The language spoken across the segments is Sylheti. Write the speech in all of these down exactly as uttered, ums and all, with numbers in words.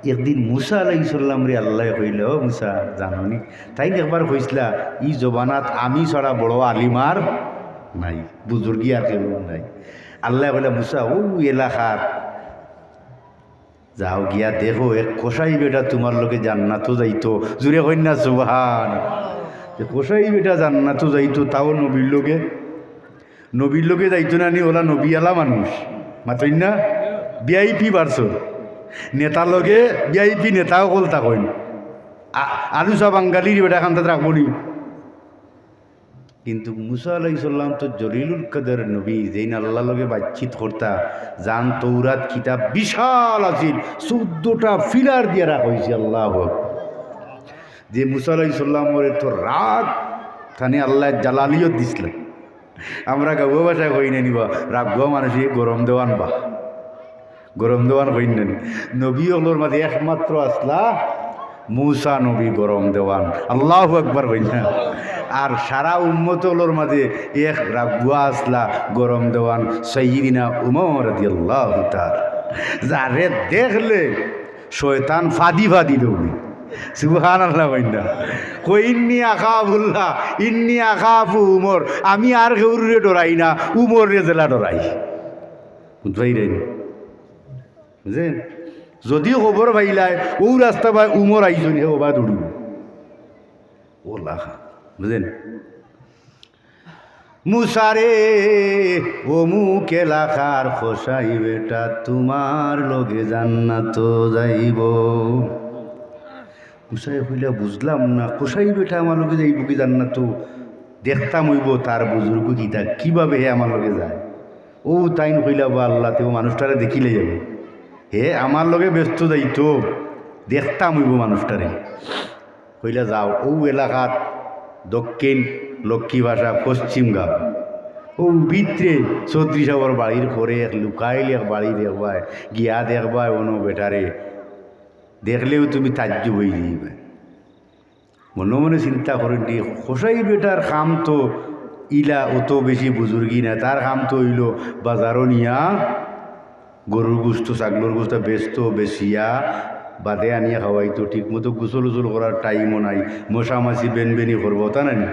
একদিন মুসা আলাইহিস সালামরে আল্লায় কইলা, "ও মুসা, জানো নি?" তাইন একবার কইছলা, "ই জমানাত আমি ছাড়া বড় আলিম আর নাই, বুজুর্গি আর কেউ নাই।" আল্লায় কইলা, "মুসা, অউ এলাকাত যাও, গিয়া দেখো, এক কসাই বেটা তুমার লগে জান্নাতো যাইতো।" জুরে কইন না, সুবহান। যে কসাই বেটা জান্নাতো যাইতো, তাও নবীর লগে। নবীর লগে যাইতো না নি, অলা নবীআলা মানুষ। মাতইন না? VIP person. নেতার লগে ভিআইপি নেতা অকল থাকইন। আ-, আলুচা বাঙালির বেটা খান্দাত রাখবো নি? কিন্তু মুসা আলাইহিস সালাম তো জলিলুল কদর নবী, যেইন আল্লাহর লগে বাইতচিত করতা, যান তৌরাত কিতাব বিশাল আছিল, চৌদ্দটা ফিলার দিয়া রাখা অইছে। আল্লাহু আকবার। যে মুসা আলাইহিস সালামর এত রাগ, তানে আল্লায় জালালিয়ত দিছলা। আমরা গাঁওয়া ভাষায় কই না নি বা, রাগুয়া মানুষে গরম দেওয়ান বা। গরম দেওয়ান কইন না নি? নবী অকলর মাঝে একমাত্র আছলা মুসা নবী গরম দেওয়ান। আল্লাহু আকবার কইন না? আর সারা উম্মত অকলর মাঝে এক রাগুয়া আছলা গরম দেওয়ান সাইয়্যিদিনা উমর রাদিয়াল্লাহু তাআলা। যারে দেখলে শয়তান ফাদি ফাদি দৌড়ে। সুবহানাল্লাহ কইন না? কই, "ইন্নী আখাফুল্লাহ, ইন্নী আখাফু উমর।" আমি আর কেউরে ডরাই না, উমররে যেলা ডরাই। বুঝছইন নি? বুঝছইন? যুদি খবর পাইলায়, অউ রাস্তা বায় উমর আইছইন, হে ওবা দৌড়িবো। অলা খা, বুঝছইন? মুসারে, অমুক এলাকার কসাই বেটা তুমার লগে জান্নাতো যাইবো। মুসায় কইলা, "বুঝলাম না, কসাই বেটা আমার লগে যাইবো কি জান্নাতো? দেখতাম অইবো তার বুজুর্গ কিতা, কিভাবে হে আমার লগে যায়।" অউ তাইন কইলা, "বা আল্লাহ, তে অউ মানুষটারে দেখিলে যাইবো, হে আমার লগে বেহেস্তো যাইতো, দেখতাম অইবো মানুষটারে।" কইলা, "যাও, অউ এলাকাত দক্ষিণ লক্ষ্মীবাসা, পশ্চিম গাঁও, অউ ভিতরে চৌধুরী সাবর বাড়ির ঘরে এক লুকাইল এক বাড়ি দেখবায়, গিয়া দেখবায় অনো বেটারে, দেখলেউ তুমি তাজ্জুব অইযাইবায়।" মনে মনে চিন্তা করইন নি, কসাই বেটার কাম তো ইলা অত বেশি বুজুর্গি না, তার কাম তো অইলো বাজারো নিয়া গরুর গুস্ত, ছাগলর গুস্ত বেচতো, বেচিয়া বাদে আনিয়া খাওয়াইতো, ঠিক মতো গোসল উসল করার টাইমও নাই, মশা মাছি বেনবেনি করবো, তা না নি?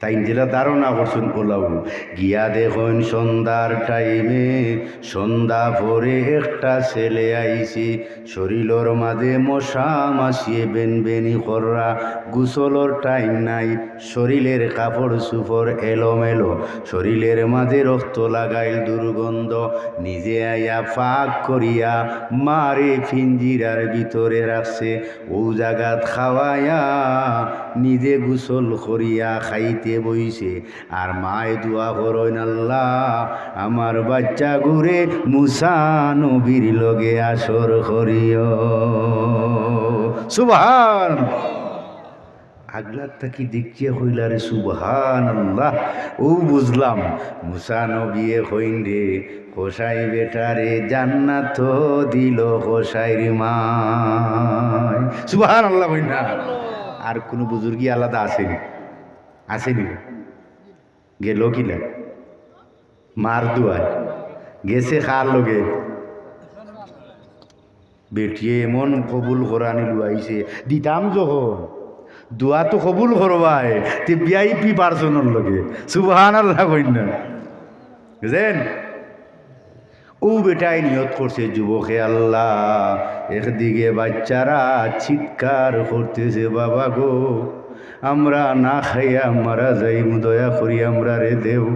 তাইন যেলা ধারণা করছইন অলাউ। গিয়া দেখইন সন্ধ্যার টাইমে, সন্ধ্যা পরে একটা ছেলে আইছে, শরীলর মাঝে মশা মাছিয়ে বেনবেনি কররা, গোসলর টাইম নাই, শরীলর কাপড় চুপড় এলোমেলো, শরীলর মাঝে রক্ত লাগাইল দুর্গন্ধ, নিজে আইয়া ফাঁক করিয়া মারে পিঞ্জিরার ভিতরে রাখছে, অউ জাগাত খাওয়াইয়া নিজে গোসল করিয়া খাইতে বইছে। আর মায়ে দোয়া করইন, "আল্লাহ, আমার বাইচ্চাগুরে মুসা নবীর লগে হাশর করিও।" সুবহান। আগলার থাকি দেখিয়া কইলা, "রে সুবহানাল্লাহ, অউ বুঝলাম, মুসা নবিয়ে কইন রে, কসাই বেটারে জান্নাতো দিলো কসাইর মায়।" সুবহানাল্লাহ কইন না? আর কুনু বুজুর্গি আলাদা আছে নি? আছে নি? গেলো কিলা? মার দোয়ায়। গেছে কার লগে? বেটিয়ে এমন কবুল করানি লুয়াইছে, দিতাম যখন, দোয়া তো কবুল করবায়, তে ভিআইপি পার্সনর লগে। সুবহানাল্লাহ কইন না। বুঝছইন? অউ বেটায় নিয়ত করছে, যুবকে, "আল্লাহ, একদিকে বাইচ্চারা চিৎকার করতেছে, 'বাবা গো, আমরা না খাইয়া মারা যাইমু, দয়া করি আমরারে দেও।'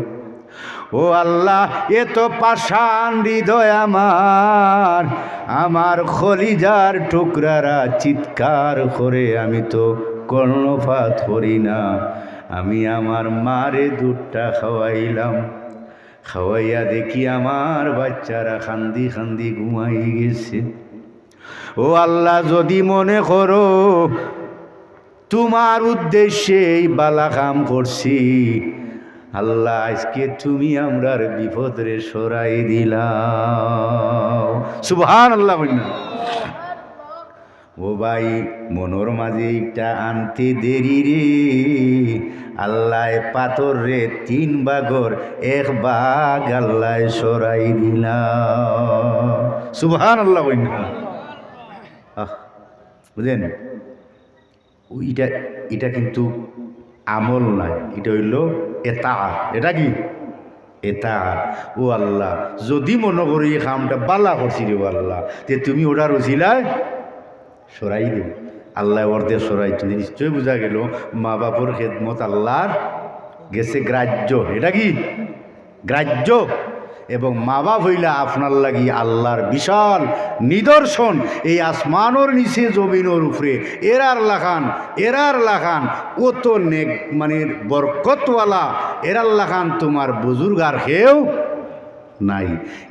ও আল্লাহ, এত পাষাণ হৃদয় আমার, আমার কলিজার টুকরারা চিৎকার করে, আমি তো কর্ণপাত করি না। আমি আমার মারে দুধটা খাওয়াইলাম, খাওয়াইয়া দেখি আমার বাইচ্চারা কান্দি কান্দি ঘুমাই গেছে। ও আল্লাহ, যুদি মনে করো তুমার উদ্দেশ্যে এই বালা কাম করছি, আল্লাহ, আইজকে তুমি আমরার বিপদরে সরাই দিলাও।" সুবহানাল্লাহ কইন না? ও ভাই, মনর মাঝে ইটা আনতে দেরি রে, আল্লায় পাথররে তিন ভাগর এক ভাগ আল্লায় সরাই দিলা। সুবহানাল্লাহ কইন না? আহ, বুঝলেন? ইটা, ইটা কিন্তু আমল নায়, ইটা অইলো এতাআত। ইটা কি? এতাআত। ও আল্লাহ, যুদি মনো করো ই কামটা বালা করছি রে ও আল্লাহ, তে তুমি অটার উছিলায় সরাই দেও। আল্লায় অর্ধেক সরাইছইন, নিশ্চয় বুঝা গেলো মা বাপর খেদমত আল্লার গেছে গ্রাহ্য। ইটা কি? গ্রাহ্য। এবং মা বাপ অইলা আপনার লাগি আল্লার বিশাল নিদর্শন। এই আসমানর নিচে, জমিনর উপরে, এরার লাখান, এরার লাখান অত নেক, মানে বরকতওয়ালা, এরার লাখান তুমার বুজুর্গ আর কেউ নাই।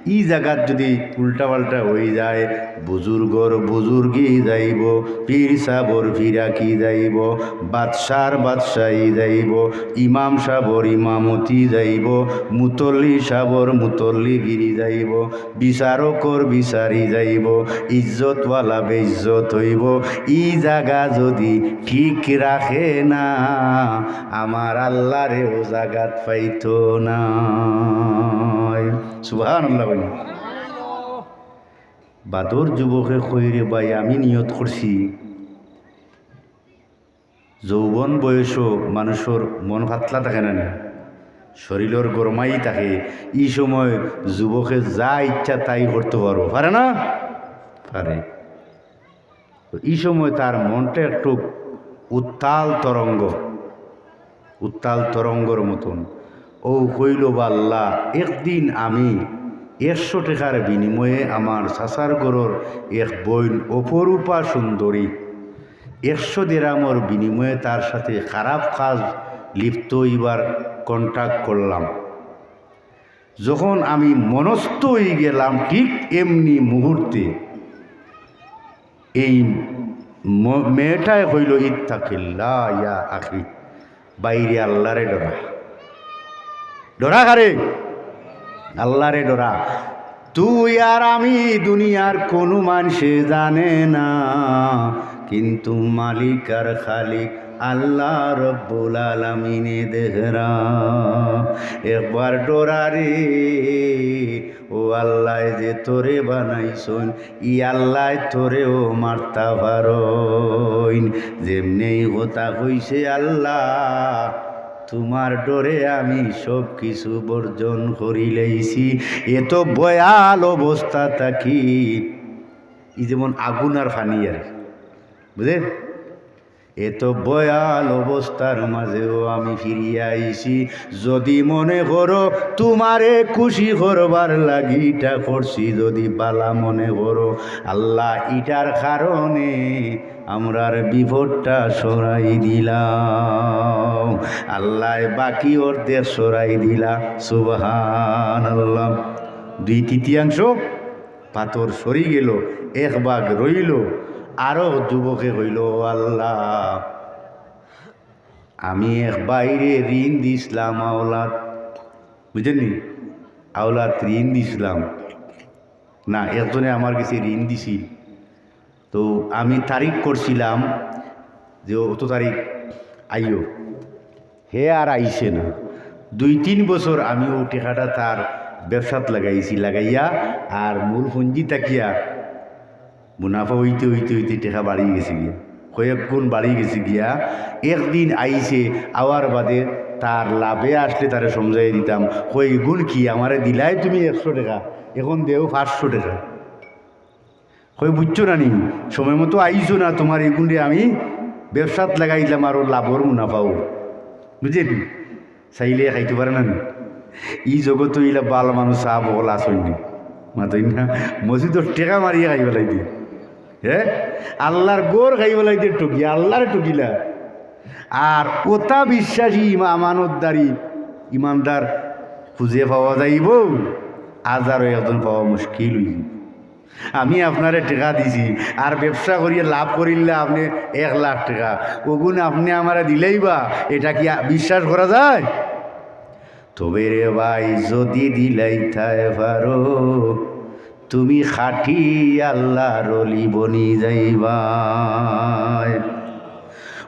ই জাগাত যুদি উল্টা পাল্টা অইযায়, বুজুর্গর বুজুর্গি যাইবো, পীর সাবর ফিরাকি যাইবো, বাদশার বাদশাই যাইবো, ইমাম সাবর ইমামতি যাইবো, মুতল্লি সাবর মুতল্লিগিরি যাইবো, বিচারকর বিচারি যাইবো, ইজ্জতওয়ালা বেইজ্জত অইবো। ই জাগা যুদি ঠিক রাখে না, আমার আল্লারে অউ জাগাত পাইতো নায়। সুবহানাল্লাহ কইন। বাদর যুবকে কয়, "রে ভাই, আমি নিয়ত করছি।" যৌবন বয়সো মানুষর মন পাতলা থাকে না নি, শরীলর গরমাই থাকে। ই সময় যুবকে যা ইচ্ছা তাই করতো পারবো, পারে না? পারে। তো ই সময় তার মনটা একটু উত্তাল তরঙ্গ, উত্তাল তরঙ্গর মতন। অউ কইলো, "বা আল্লাহ, একদিন আমি একশো টেকার বিনিময়ে আমার চাচার ঘরর এক বইন অপরূপা সুন্দরী, একশো দেরামর বিনিময়ে তার সাথে খারাপ কাজ লিপ্ত অইবার contract করলাম। যখন আমি মনস্থ অইগেলাম, ঠিক এমনি মুহূর্তে এই ম-, মেয়েটায় কইলো, 'ইত্তাকিল্লাহ ইয়া আখি, বাইরে আল্লারে ডরা।' ডরা কারে? আল্লারে ডরা। তুই আর আমি দুনিয়ার কুনু মানষে জানে না, কিন্তু মালিক আর খালিক আল্লাহ রব্বুল আলামিনে দেখরা। একবার ডরা রে, ও আল্লায় যে তোরে বানাইছইন, ই আল্লায় তোরেও মারতা পারইন। যেমনে ই কথা কইছে, "আল্লাহ, তুমার ডরে আমি সব কিছু বর্জন করিলাইছি।" এত ভয়াল অবস্থা থাকি, ই যেমন আগুন আর পানি আর, বুঝলেন? এত ভয়াল অবস্থার মাঝেও আমি ফিরিয়া আইছি। যুদি মনে করো তুমারে খুশি করবার লাগি ইটা করছি, যুদি বালা মনে করো, আল্লাহ, ইটার কারণে আমরার বিপদটা সরাই দিলাও। আল্লায় বাকি অর্ধেক সরাই দিলা। সুবহানাল্লাহ। দুই তৃতীয়াংশ পাথর সরি গেল, এক ভাগ রইল। আরো যুবকে কইল, "ও আল্লাহ, আমি এক ভাইরে ঋণ দিছলাম আওলাদ, বুঝছইন নি? আওলাদ ঋণ দিছলাম, না, একজনে আমার গেছে ঋণ দিছিল, তো আমি তারিখ করছিলাম যে অত তারিখ আইও।" হে আর আইছে না। দুই তিন বছর আমি অউ টেকাটা তার ব্যবসাত লাগাইছি, লাগাইয়া আর মূল পুঞ্জি থাকিয়া মুনাফা অইতে অইতে অইতে টেকা বাড়ি গেছে গিয়া, কয়েক গুণ বাড়ি গেছে গিয়া। একদিন আইছে, আওয়ার বাদে তার লাভে আসলে তারে সমঝাইয়া দিতাম, কই, "ইগুন কি, আমারে দিলায় তুমি একশো টেকা, এখন দেও পাঁচশো টেকা।" কই, "বুঝছো না নি, সময় মতো আইছো না, তুমার ইগুনরে আমি ব্যবসাত লাগাইলাম, আরো লাভর মুনাফাও।" বুঝছইন নি? চাইলে খাইতে পারে না নি? ই জগতো ইলা বালা মানুষ সাব অকল আছইন নি? মাতইন না? মসজিদর টেকা মারিয়া খাই ফালাইতে, হে? আল্লার ঘর খাই ফালাইতে ঠগিয়া, আল্লারে ঠগিলা। আর অতা বিশ্বাসী ইমা-, আমানতদারি, ইমানদার খুঁজে পাওয়া যাইবো? হাজারো একজন পাওয়া মুশকিল অইযিবো। আমি আপনারে টেকা দিছি, আর ব্যবসা করিয়া লাভ করিলা আপনে এক লাখ টেকা, অগুন আপনে আমারে দিলাইবা, ইটা কি আ-, বিশ্বাস করা যায়? তবে রে ভাই, যুদি দিলাইতায় পারো, তুমি খাঁটি আল্লার অলি বনি যাইবায়।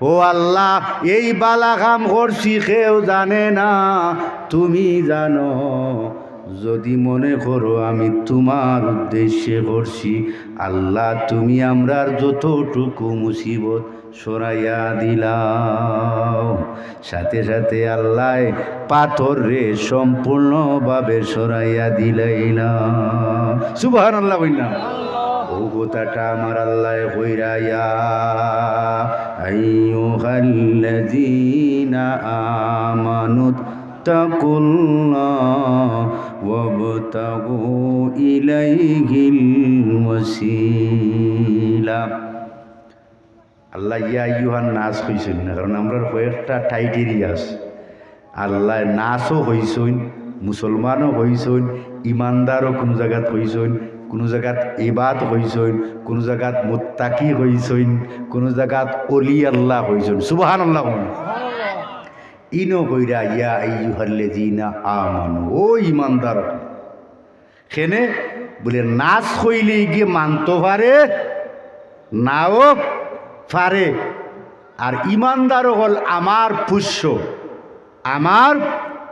ও আল্লাহ, এই বালা কাম করছি, কেউ জানে না, তুমি জানো। যদি মনে করো আমি তোমার উদ্দেশ্যে করছি, আল্লাহ তুমি আমরার যতটুকু মুসিবত সরাইয়া দিলাও। সাথে সাথে আল্লায় পাথররে সম্পূর্ণভাবে সরাইয়া দিলাইলা। সুবহানাল্লাহ কইন না? অউ কথাটা আমার আল্লায় কইরা, ইয়া আইয়ুহাল্লাযীনা আমানু ইত্তাকুল্লাহ ওয়াবতাগু ইলাইহিল ওয়াসিলা। আল্লায় ইয়া আইয়ুহান নাস কইছইন না, কারণ আমরার কয়েকটা টাইটেরিয়া আছে। আল্লায় নাসও কইছইন, মুসলমানও কইছইন, ইমানদারও কুনু জাগাত কইছইন, কুনু জাগাত ইবাদ কইছইন, কুনু জাগাত মুত্তাকি কইছইন, কুনু জাগাত অলি আল্লাহ কইছইন। সুবহানাল্লাহ কইন। ইনো কইরা ইয়া আইয়ুহাল্লাযীনা আমানু, ও ইমানদার। কেনে বুলে নাস কইলে ইগিয়ে মানতো পারে, নাও পারে। আর ইমানদার অকল আমার পুষ্য, আমার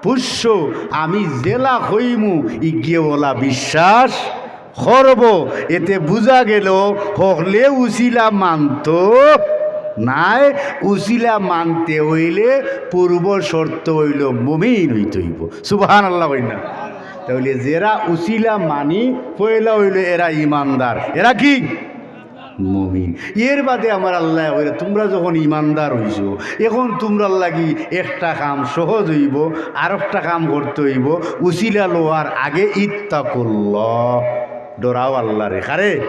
পুষ্য, আমি যেলা কইমু ইগিয়ে অলা বিশ্বাস করবো। এতে বুঝা গেল হকলে উসিলা মানতো নায়, উসিলা মানতে অইলে পূর্ব শর্ত অইলো মুমিন অইতে অইবো। সুবহানাল্লাহ কইন না? তাইলে যেরা উসিলা মানি পয়লা অইলো এরা ইমানদার। এরা কি? মুমিন। এর বাদে আমার আল্লায় কইরা, তুমরা যখন ইমানদার অইছো, এখন তুমরার লাগি একটা কাম সহজ অইবো, আরোকটা কাম করতে অইবো। উসিলা লওয়ার আগে ইত্তাকুল্লাহ, ডরাও আল্লারে। কারে?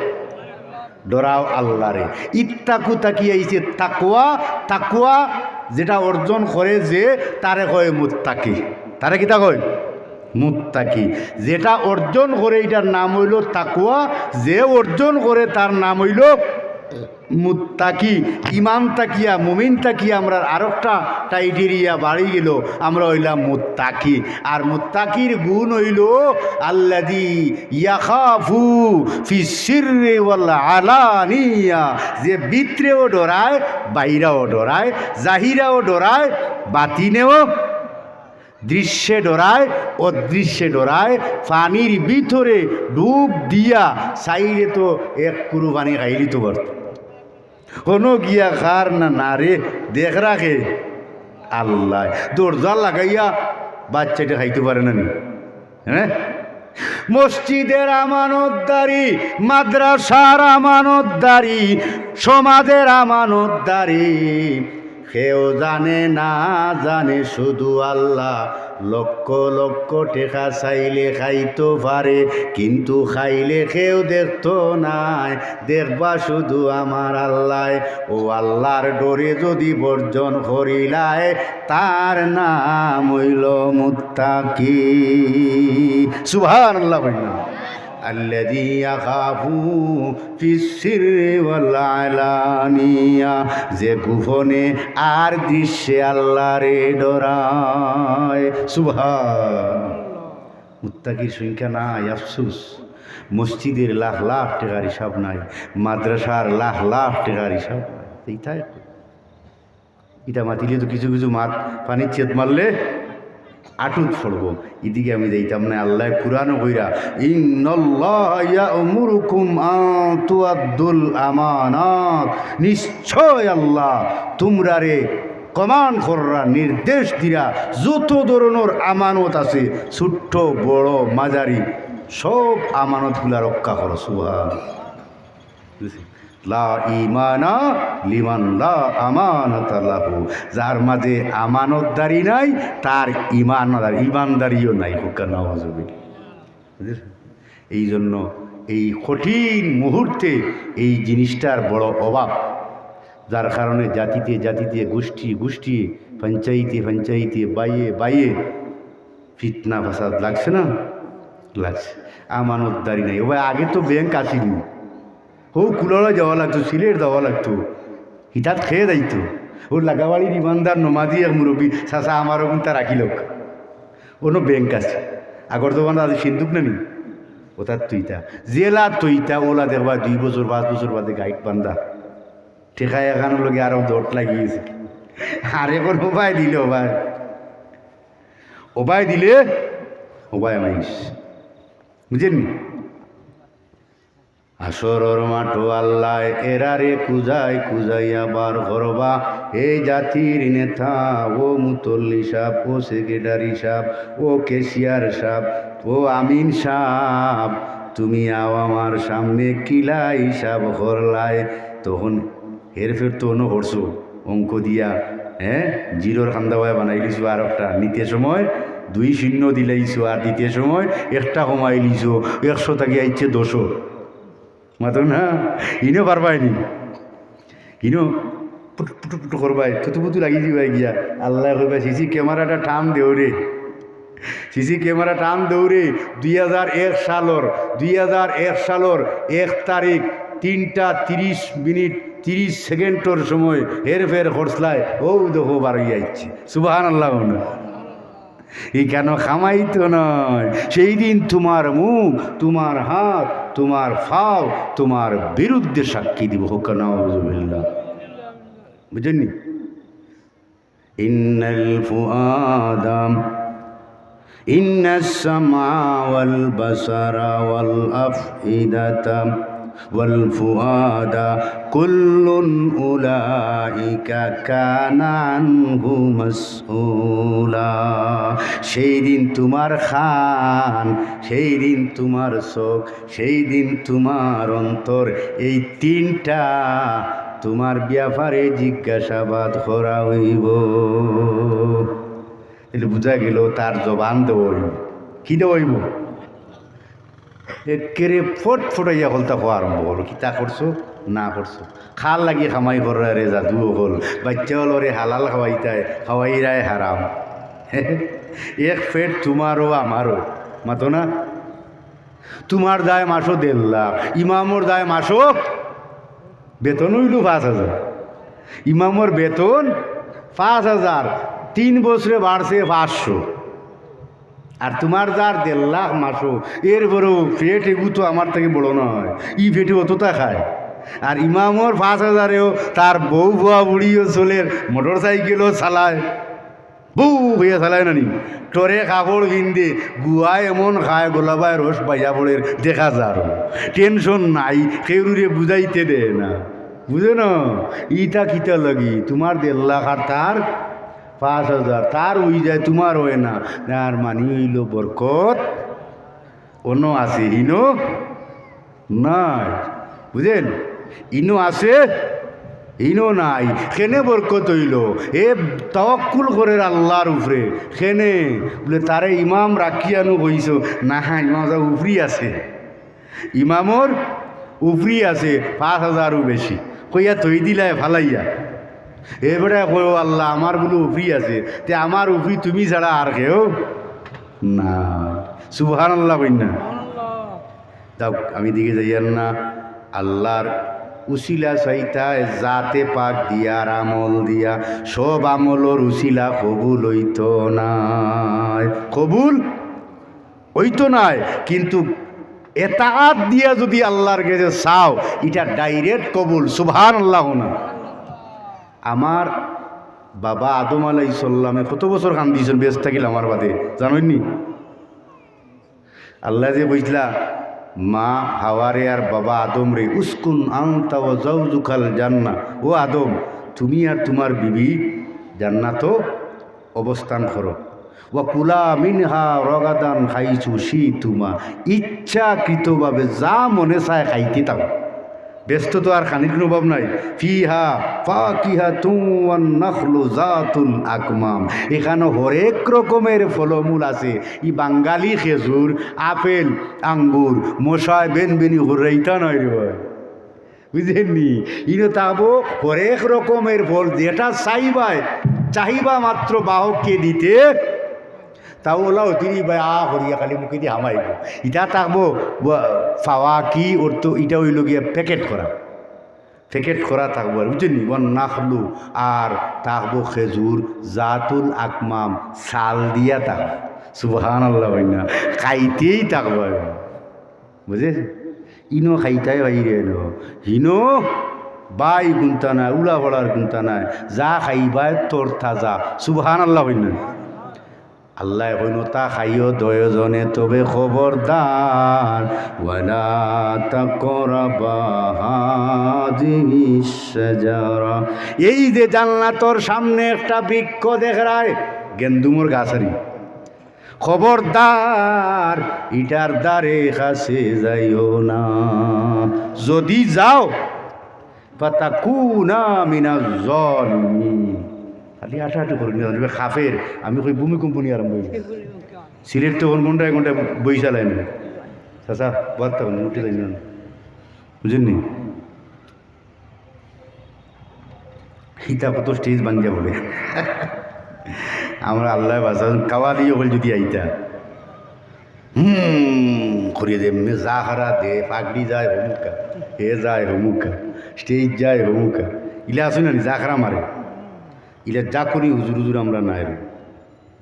ডরাও আল্লারে। ইত্তাকু থাকি আইছে তাকওয়া। তাকওয়া যেটা অর্জন করে যে, তারে কয় মুত্তাকি। তারে কিতা কয়? মুত্তাকি। যেটা অর্জন করে, ইটার নাম অইলো তাকওয়া। যে অর্জন করে, তার নাম অইলো মুত্তাকি। ইমান থাকিয়া, মুমিন থাকিয়া আমরার আরোকটা টাইটেরিয়া বাড়ি গেল, আমরা অইলাম মুত্তাকি। আর মুত্তাকির গুণ অইলো আল্লাযী ইয়াখাফু ফিস সিররি ওয়াল আলানিয়া, যে ভিতরেও ডরায়, বাইরেও ডরায়, জাহিরেও ডরায়, বাতিনেও, দৃশ্যে ডরায়, অদৃশ্যে ডরায়, পানির ভিতরে ডুব দিয়া চাইলে তো এক কুরু পানি খাইলিতো পারতো। হনো গিয়া খার না, না রে, দেখরা কে? আল্লায়। দরজা লাগাইয়া বাচ্চাটা খাইতে পারে না নি? হ্যাঁ? মসজিদের আমানতদারি, মাদ্রাসার আমানতদারি, সমাজের আমানতদারি, কেউ জানে না, জানে শুধু আল্লাহ। লক্ষ লক্ষ টেকা চাইলে খাইতো পারে, কিন্তু খাইলে কেউ দেখতো নায়, দেখবা শুধু আমার আল্লায়। ও আল্লার ডরে যদি বর্জন করিলায়, তার নাম অইলো মুত্তাকি। সুবহানাল্লাহ কইন না? আল্লাযী ইয়াখাফু ফিস সিররি ওয়াল আলানিয়া, যে গোপনে আর দৃশ্যে আল্লারে ডরায়। সুবহান। মুত্তাকির সংখ্যা নাই, আফসোস। মসজিদের লাখ লাখ টেকার হিসাব নাই, মাদ্রাসার লাখ লাখ টেকার হিসাব নাই। এইটাই ইটা মাতিলে তো কিছু কিছু মাত পানিত ছেদ মারলে আটুত পড়বো। ইদিকে আমি যাইতাম না। আল্লায় কুরআনো কইরা, "ইন্নাল্লাহা ইয়া'মুরুকুম আন তুআদ্দুল আমানাত।" নিশ্চয় আল্লাহ তুমরারে কমান্ড কররা, নির্দেশ দিরা, যত ধরনর আমানত আছে, ছোট্ট, বড়, মাঝারি, সব আমানতগুলা রক্ষা করো। সুবহান। লা ঈমানা লিমান লা আমানাতা লাহু। যার মাঝে আমানতদারি নাই, তার ইমানদার, ইমানদারিও নাই। হুক্কা নাউজুবিল্লাহ। বুঝেছেন? এই জন্য এই কঠিন মুহূর্তে এই জিনিসটার বড় অভাব, যার কারণে জাতিতে জাতিতে, গোষ্ঠী গোষ্ঠী, পঞ্চায়েতে পঞ্চায়েতে, বাইয়ে বাইয়ে ফিতনা ফাসাদ লাগছে না? লাগছে। আমানতদারি নাই। ও ভাই, আগে তো ব্যাংক আসেনি। হউ কুলাউড়া যাওয়া লাগতো, সিলেট যাওয়া লাগতো, হিতাত খেয়ে যাইতো। ও লাগাবাড়ির ইমানদার নমাজি এক মুরব্বী, "চাচা, আমার ওখানটা রাখি লোক।" অনো ব্যাংক আছে। আগর জমানা আছে সিন্দুক না নি? ওটার তৈতা। জেলা তৈতা, ওলা দেখবা দুই বছর, পাঁচ বছর বাদে গাইট বান্ধা। ঠেকা এখানোর লগে আরো দট লাগিয়েছে। আর এখন ও ভাই দিলে, ও ভাই। ও ভাই দিলে, উপায় নাই। বুঝছইন নি? হাশরর মাঠো আল্লায় এরারে খুজাই খুজাইয়া বার করবা। এই জাতির নেতা, ও মুতল্লি সাব, ও সেক্রেটারি সাব, ও ক্যাশিয়ার সাব, ও আমিন সাব, তুমি আও আমার সামনে, কিলা হিসাব করলায়? তখন হেরফের তো অনো করছো, অঙ্ক দিয়া, হ্যাঁ, জিরোর খান্দাবায় বানাইলিছো আর একটা, নিতে সময় দুই শূন্য দিলাইছো আর দিতে সময় একটা কমাইলিছো, একশো থাকি আইছে দশো। মাতো না, ইনো পারবায় নি, ইনো পুটু পুটু পুটু করবায়, থুতু পুতু লাগি দিবায় গিয়া। আল্লায় কইবা, "সিসি ক্যামেরাটা টান দেও রে, সিসি ক্যামেরা টান দেও রে।" দুই হাজার এক সালর, দুই হাজার এক সালর এক তারিখ তিনটা তিরিশ মিনিট তিরিশ সেকেন্ডর সময় হেরফের করছলায়, অউ দেখো বারইয়া আইছে। সুবহানাল্লাহ। ইখানো কামাইতো নায়। সেই দিন তোমার মুখ, তোমার হাত, তোমার পাও তোমার বিরুদ্ধে সাক্ষী দিব। হোক নাউজুবিল্লাহ। বুঝছইন নি? إن الفؤاد، إن السمع والبصر والأفئدة والفؤاد كل أولئك كان عنه مسؤولا। সেই দিন তোমার কান, সেই দিন তোমার চোখ, সেই দিন তোমার অন্তর, এই তিনটা তোমার ব্যাপারে জিজ্ঞাসাবাদ করা অইবো। তাইলে বুঝা গেল তার জবান দেওয়া অইবো। কি দেওয়া অইবো? একেরে ফট ফটাইয়া কলতা কওয়া আরম্ভ করবো, কিতা করছো না করছো, কার লাগি কামাই কররায় রে যাদু অকল, বাইচ্চা অকলরে হালাল খাওয়াইতায়, খাওয়াইরায় হারাম। এক পেট তোমারও আমারও, মাতো না? তোমার দায় মাসো দেড় লাখ, ইমামর দায় মাসো বেতন অইলো পাঁচ হাজার। ইমামর বেতন পাঁচ হাজার, তিন বছরে বাড়ছে পাঁচশো। আর তোমার যার দেড় লাখ মাসো, এরপরেও পেট এগু তো আমার থাকি বড় নায়, ই পেটে অততা খায়। আর ইমামর পাঁচ হাজারেও তার বউ বুয়া বুড়িও চলের, মোটর সাইকেলও চালায়, বউ হইয়া চালায় না নি? টরে কাপড় পিন্দে, গুয়ায় এমন খায়, গোলাবায় রস বাইয়া পড়ের, দেখা যার। টেনশন নাই, কেউরে বুঝাইতে দেয় না। বুঝো না? ইটা কিতা লাগি? তোমার দেড় লাখ আর তার পাঁচ হাজার। তার অই যায়, তোমার অয় না। তার মানি অইলো বরকত অনো আছে, হিনো নাই। বুঝেন? ইনো আছে, ইনো নাই। কেনে বরকত অইলো? এ তাওয়াক্কুল করের আল্লার উপরে। কেনে? বুলে, তারে ইমাম রাখিয়া নু কইছো। না, ইমাম সাব উপরি আছে। ইমামর উপরি আছে, পাঁচ হাজারও বেশি। কইয়া থই দিলায় ফালাইয়া। এ বেটায় কয়, "ও আল্লা, আমার বুলে উপরি আছে। তে আমার উপরি তুমি ছাড়া আর কেউ না।" সুবহানাল্লাহ কইন না। যাউক, আমি দিকে যাইয়ার না। আল্লার উসিলা চাইতায় জাতে পাক দিয়া আর আমল দিয়া। সব আমলর উসিলা কবুল অইতো নায়। কবুল অইতো নায়, কিন্তু এতাআত দিয়া যুদি আল্লার গেছে চাও, ইটা direct কবুল। সুবহানাল্লাহ না? আমার বাবা আদম আলাইহিস সালামে কত বছর কান্দিছইন বেহেস্ত থাকিল আমার বাদে, জানইন নি? আল্লায় যে কইছলা, মা হাওয়ারে আর বাবা আদমরে, "উসকুন আনতা ওয়া জাওজুকাল জান্নাহ।" ও আদম, তুমি আর তোমার বিবি জান্নাতো অবস্থান করো। "ওয়া কুলা মিনহা রগাদান হাইসু শিতুমা।" ইচ্ছাকৃতভাবে যা মনে চায় খাইতে থাকো। বেহেস্তো তো আর খানির কুনু অভাব নাই। "ফিহা ফাকিহাতুন ওয়ান নাখলু জাতুল আকমাম।" এখানো হরেক রকমের ফলমূল আছে। ই বাঙালি খেজুর, আপেল, আঙ্গুর, মশায় বেনবেনি হুররাইতা নায় রে ভাই। বুঝেন নি? ইনো থাকবো হরেক রকমের ফল, যেটা চাইবায়, চাহিবা মাত্র বাহককে দিতে, তাও ওলা অতিরি ভাই আ করিয়া খালি মুখেদি হামাইবো। ইটা থাকবো ওয়া-, ফাওয়াকি, অর্থ ইটা অইলো গিয়া প্যাকেট করা। প্যাকেট করা থাকবো আর, বুঝছেন নি? ওয়ান নাখলু, আর থাকবো খেজুর, জাতুল আকমাম, ছাল দিয়া থাকবো। সুবহানাল্লাহ কইন না, খাইতেই থাকবো আর। বুঝেছ? ইনো খাইতায় বাইরে এলো। হিনো বাই কুন্তা নাই, উড়া পড়ার কুন্তা নাই। যা খাইবায় তরতাজা। সুবহানাল্লাহ কইন না। আল্লায় কইন, "অতা খাইও দুইও জনে, তবে খবরদার, ওয়ালা তাকরাবা হাযিহিশ শাজারা।" এই যে জান্নাতর সামনে একটা বৃক্ষ দেখরায়, গেন্দুমর গাছ আরি, খবরদার, ইটার ধারে কাছে যাইও না। যদি যাও, ফাতাকুনা মিনাজ জালিমিন। খালি আটাআটি করইন না, কাফের, আমি কই ভূমিকম্প নি আরম্ভ অইবো। সিলেট তো অখন ঘন্টায় ঘন্টায় বইশালাইন। চাচা, বাদ থাকইন, উঠি যাইন না। বুঝছইন নি? ইতা কত stage ভাঙ্গিয়া পড়ে। আমরা আল্লায় বাঁচাইন, কাওয়ালি অকল যদি আইতা। হুম, করিয়া দে, এমনে জাখারা দে, পাগড়ি যায় হমুকা, হে যায় হমুকা, stage যায় হমুকা। ইলা আছইন না নি, জাখারা মারে। ইলা জাখরি হুজুর হুজুর আমরা নায় রে।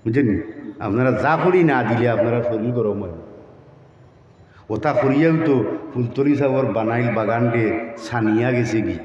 বুঝছইন নি? আপনারা জাখরি না দিলে আপনারার শরীর গরম অয়। অতা করিয়াউ তো ফুলতলি সাবর বানাইল বাগানরে ছানিয়া গেছেগি।